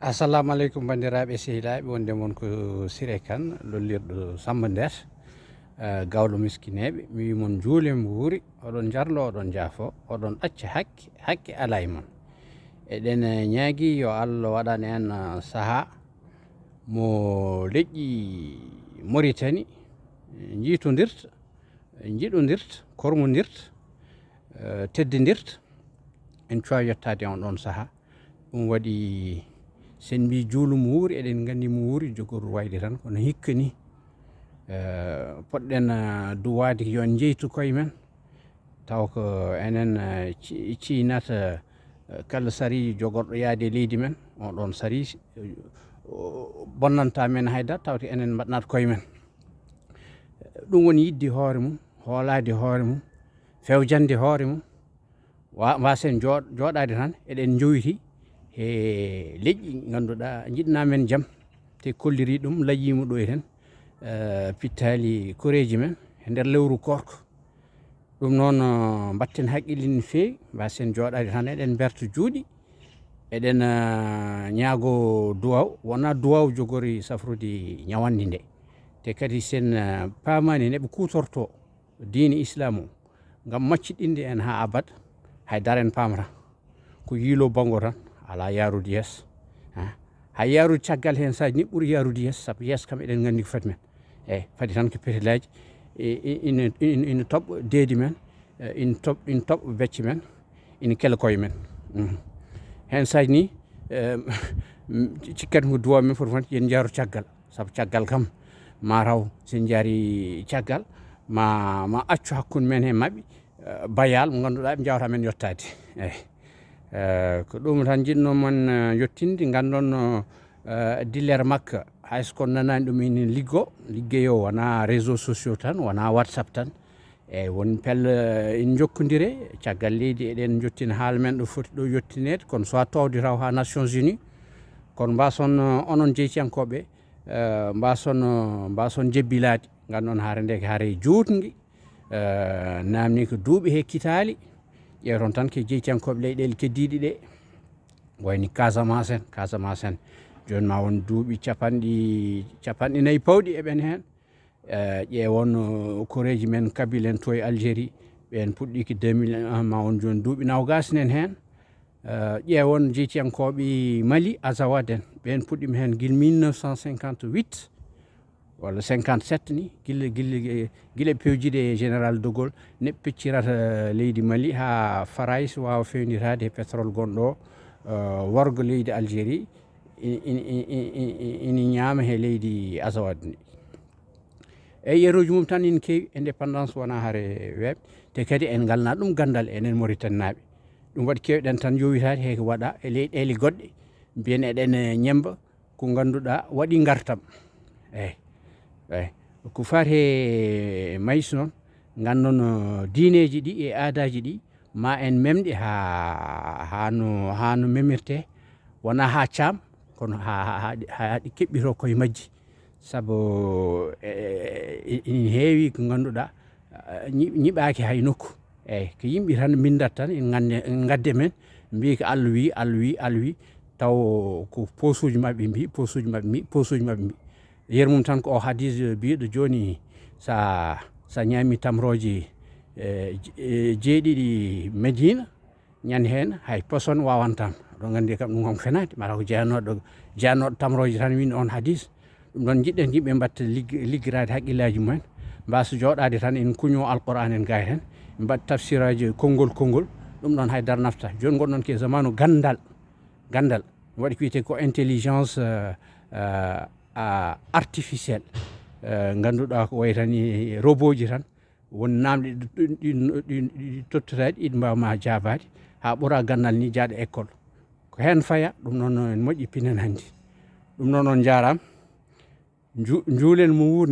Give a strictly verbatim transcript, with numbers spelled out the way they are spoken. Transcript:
Assalamu aleykum, banndiraaɓe sehilaaɓe, wonde mon ko Siré Kane, lollirɗo Samba Nder, eh, gawɗo miskineeɓe. Mi wi mon, njuulen mbuuri, oɗon njarlo, oɗon njaafo, oɗon acca hakke, hakke alaa e mon. Eɗen, eh, ñaagi yo Allah waɗan en, eh, sahaa mo leƴƴi Moritani, eh, njiitondirta, njiɗondirta, kormondirta, eh, teddindirta. En cuwaa yettaade on ɗon sahaa. Ɗum waɗi, sen mbi juulu mo wuuri, eɗen nganndi mo wuuri, jogordu wayde tan, kono hikka ni, eh, poɗɗen, eh, duwaade yo en njeytu koye men, taw ko enen, eh, ci-, ciynata, eh, kala sari jogorɗo yaade e leydi men, on ɗon sari, eh, o-, bonnanta men haydara, tawde enen mbaɗnata koye men. Ɗum woni yidde hoore mum, hoolaade hoore mum, fewjande hoore mum, wa-, wasen jooɗ-, jooɗaade tan, eɗen njowiti he leƴƴi ngannduɗaa njiɗna men jam, te kolliri ɗum, layyima ɗo e ten, eh, pittaali koreeji men e nder lewru koorko. Ɗum noon, eh, mbatten haqqille no feewi, wasen jooɗaade tan, eɗen mberta juuɗe, eɗen, eh, ñaago duwaw, wonaa duwaw jogori safrude ñawandi nde. Te kadi sen, eh, paamani neɓe kuutorto diine Islaam o ngam macciɗinde en haa abad, hay dara en paamata. Ko yiilo bango tan, alaa yaarude yees. Ha? Hay yaarude caggal heen saaji ni ɓuri yaarude yees, sabu yees kam eɗen nganndi ko fati men. Eyi, fati tan ko petelaaji, e, e, ina, ina, ina toɓɓa deedi men, e, ina toɓ-, ina toɓɓa becce men, ina kela koye men. Mhm. Heen saaji ni, e, cikkat ko duwa men foti wonde yen njaaru caggal. Sabu caggal kam, ma taw so en njaari caggal, ma, ma accu hakkunde men e maɓɓe, eh, bayal mo ngannduɗaa ɓe njawta men yottaade. Eyi. Eh, ko ɗum tan njiɗno mon, eh, yottinde, nganndon no, eh, dillere makka, hay so kon nanaani ɗum ina liggo, liggeyo wonaa réseaux sociaux tan, wonaa WhatsApp tan. Eyi, won pelle, eh, ina njokkondire, caggal leydi eɗen njottina haala men ɗo foti ɗo yottineede, kono so a towde taw haa Nations Unies, kono mbason, eh, onon jeytiyankooɓe, eh, mbason, eh, mbason jebbilaade, nganndon haare nde ko haare juutnge, eh, naamni ko duuɓi he kitaali, ƴeewton tan ko jeytiyankooɓe leyɗeele keddiiɗe ɗe, wayni Casamance en, Casamance en, jooni ma won duuɓi capanɗe, capanɗe nayi pawɗi eɓen heen. Eh, ƴeewon, eh, koreeji men Kabyle en to e Algérie, ɓeen puɗɗii ko deux mille un, ma won jooni duuɓi noogaas nen heen. Eh, ƴeewon jeytiyankooɓe Mali, Azawad en, ɓeen puɗɗiima heen gila mille neuf cent cinquante-huit walla cinquante-sept ni, gila, gila, gila pewjude e Général de Gaulle, neɓ peccirata leydi Mali haa Farayse waawa fewnitaade e pétrole gonɗo, eh, worgo leydi Algérie, i-, i-, ina ñaama he leydi Azawad ndi. E yeruuji mum tan ina keewi, indépendance wonaa hare weeɓde, te kadi en ngalnaa ɗum ganndal enen Mauritanie naaɓe. Ɗum waɗi keewɗen tan yowitaade he ko waɗa e leyɗeele goɗɗe, mbiyen eɗen, eh, ñemmba ko ngannduɗaa waɗi ngartam. Eyi, eyi. Ko faati e mayis noon, nganndon, eh, diineeji ɗi e aadaaji ɗi, ma en memɗi haa, haa no, haa no memirtee, wonaa haa caam, kono haa, haa, haa ɗi, haa ɗi keɓɓitoo koye majji. Sabu, e, e, e, ina heewi ko ngannduɗaa, eh, ñi-, ñiɓaaki hay nokku. Eyi, ko yimɓe tan mbindat tan, en ngannde, en ngadde men, mbiyi ko Allah wi, Allah wi, Allah wi, taw ko posuuji maɓɓe mbiyi, posuuji maɓɓe mbiyi, posuuji maɓɓe mbiyi. Yeru mum tan ko o hadis biyɗo jooni, sa, sa ñaami tamrooje, eh, je-, eh, jeeɗiɗi Medina, ñande heen hay poson waawantaama. Oɗon nganndi kam ɗum kam ko fenaade, mataw ko jeyanooɗo, jeyanooɗo tamrooje tan windi on hadis. Ɗum ɗon njiɗɗen yimɓe mbatta ligg-, liggiraade haqqillaaji mumen, mbasa jooɗaade tan en kuñoo Alquraan en gaay heen, mbaɗ tafsiraaji konngol konngol, ɗum ɗon hay dara nafta. Jooni ngonɗon ko e zamaanu ganndal, ganndal. Waɗi ko wiyetee ko intelligence, euh, euh, euh, artificielle. Euh, ngannduɗaa ko wayi tan e robot ji tan. Won naamɗe ɗi, ɗi, ɗi, ɗi, ɗi tottotaaɗi, ɗi mbaawa ma jaabaade, haa ɓura ganndal ni jaaɗa école. Ko heen faya, ɗum noon no en moƴƴi pinen hanndi. Ɗum noon on njaaraama. Nju-, njuulen mo wuuri.